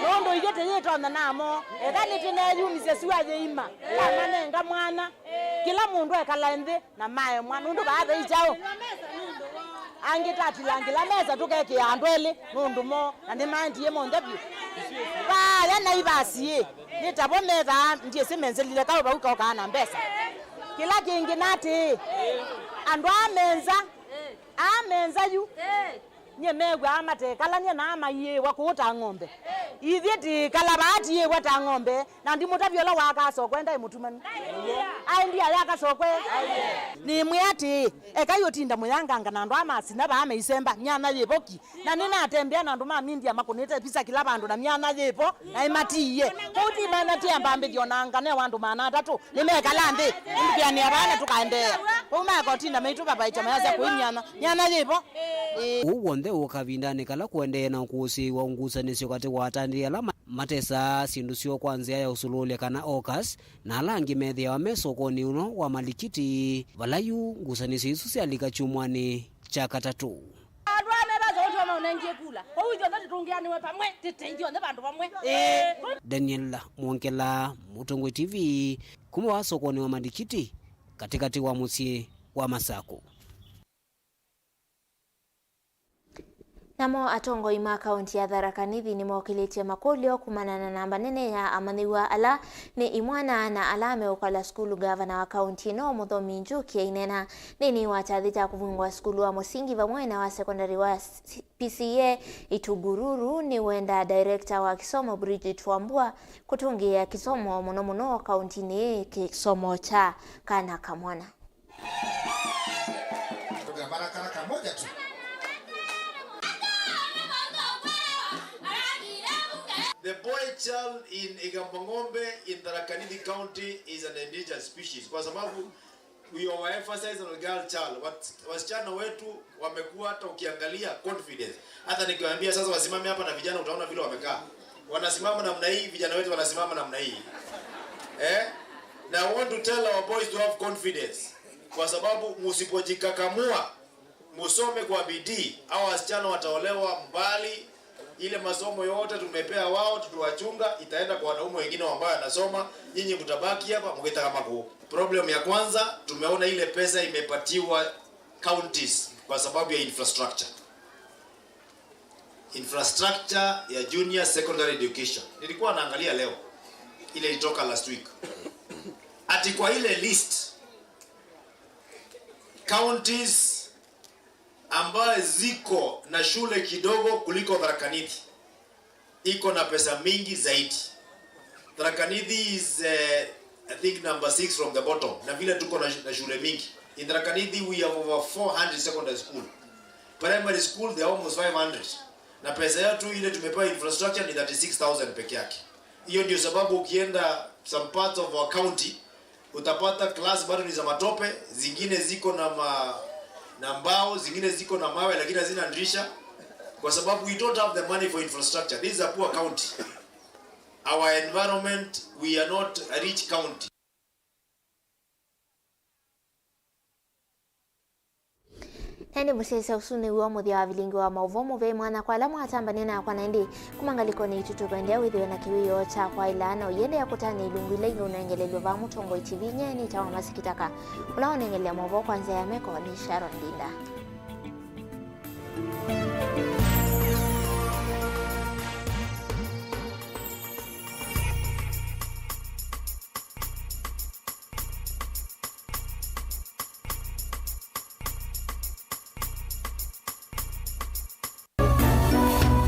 Nũndũ ithyĩ tũyĩtonya namo, eka nĩtũneeyumisye sua yĩima, yamanenga mwana. Kĩla mũndũ ekala nthĩ na maemwa, nũndũ vaa vei kyaũ? Angĩ tatilangĩla mesa tũkekĩa andũ elĩ nũndũ moo, na nĩmaendie monthe vyũ. Vaya Naivas ĩ, nĩ tavo me vaa, ndyĩsĩ menzelile kaũ vau kaũkaa na mbesa. Kĩla kĩngĩ natĩĩ, andũ aa menza, aa menza yu, nyie mew'aa matekalany'a na maiĩĩwa kũũ ta ng'ombe. Ithyĩ tĩĩkala vaa tiĩĩwa ta ng'ombe, na ndimũtavya ũla waakaa sokwe ndaĩ mũtumanu. Aĩ ndiaya akasokwe. Nĩmwĩa atĩĩ, ekai ũtinda mũyanganga na andũ aa masina vaa meisemba, myanya yĩvo ki. Na nĩnatembea na andũ ma media makũnĩte visa kĩla vandũ na myanya yĩvo, na ĩmatiie. Kũu ti mana ti ambambĩthyo na ngane wa andũ maana atatũ, nĩmekala nthĩ, nĩtũvĩanĩa vaa na tũkaendeea. Kũu maeka ũtinda maitũvavaĩkya mayasya kũi myanya, myanya yĩvo. Ĩĩ. Ũu w'onthe ũka kavindanĩ kala kũendee na ũkũsĩĩwa ngusanĩsyo katĩ wa atandĩthya ala ma-, matesaa syĩndũ syoo kwa nzĩa ya ũsũlũlya kana hawkers, na ala angĩ methĩawa me sokonĩ ũno wa malikiti, vala yu ngusanĩsyo isu syalika kyumwanĩ kya katatũ. Andũ aa me vasa ũtoma ũnengie kula. Kwoou ithyonthe tũtũngĩanĩwe vamwe, tĩte ithyonthe vandũ vamwe. Ĩĩ. Daniel Mwongela, Mũtongoi T V, kuma wa sokonĩ wa malikiti, katĩkatĩ wa mũsyĩ wa Masakũ. Namo atongoi ma kaunti ya Tharaka Nithi nĩmokĩlĩtye makũlyo kumana na namba nene ya amanyĩw'a ala nĩ imwana na ala meũkwala sukulu. Ngavana wa kaunti ĩno, Mũthomi Njuki, aineena nthĩnĩ wa kyathĩ kya kũvingũa sukulu wa mũsingi vamwe na wa sekondari wa P C A Itugururu, nĩwenda director wa kĩsomo, Bridget Wambua, kũtũngĩĩa kĩsomo, mũno mũno kauntinĩ ĩĩ kĩsomo kya kana kamwana. Baraka, baraka moja tu. The boy child in Igamba Ng'ombe in Tharaka Nithi County is an endangered species, kwa sababu we overemphasize on girl child. Wat-, wasichana wetu wamekuwa, hata ukiangalia confidence. Hata nikiwaambia sasa wasimame hapa na vijana, utaona vile wamekaa. Wanasimama namna hii, vijana wetu wanasimama namna hii. Eh? Na I want to tell our boys to have confidence. Kwa sababu musipojikakamua, musome kwa bidii, hawa wasichana wataolewa mbali. Ile masomo yote tumepea wao, tukiwachunga, itaenda kwa wanaume wengine ambao wanasoma, nyinyi mtabaki hapa mkitaka makuu. Problem ya kwanza, tumeona ile pesa imepatiwa counties kwa sababu ya infrastructure. Infrastructure ya junior secondary education. Nilikuwa naangalia leo, ile ilitoka last week. Ati kwa ile list, counties ambayo ziko na shule kidogo kuliko Tharaka Nithi iko na pesa mingi zaidi. Tharaka Nithi is, eh, I think, number six from the bottom. Na vile tuko na, na shule mingi. In Tharaka Nithi, we have over four hundred secondary school. Primary school, they are almost five hundred. Na pesa yetu ile tumepewa infrastructure ni thirty-six thousand peke yake. Hiyo ndio sababu ukienda some parts of our county, utapata class bado ni za matope, zingine ziko na ma, na mbao, zingine ziko na mawe lakini hazina dirisha, kwa sababu we don't have the money for infrastructure. This is a poor county. Our environment, we are not a rich county. Na ĩndĩ mũsyaĩĩsya, ũsu nĩw'o mũthya wa vilingi wa maũvoo mũvei mwanya kwa ala mwatambanie nakwa. Na ĩndĩ kuma ngalĩkonĩ itũ, tũkwendeea wĩthĩwe na kĩwĩoo kya kwaĩla na ũiendeea kũtany'a ilungu ila ingĩ ũnengelelw'e vaa Mũtongoi T V. Nyie nĩtawa Masikitaka, ũla ũnengelea maũvoo kwa nzĩa ya meko nĩ Sharon Linda.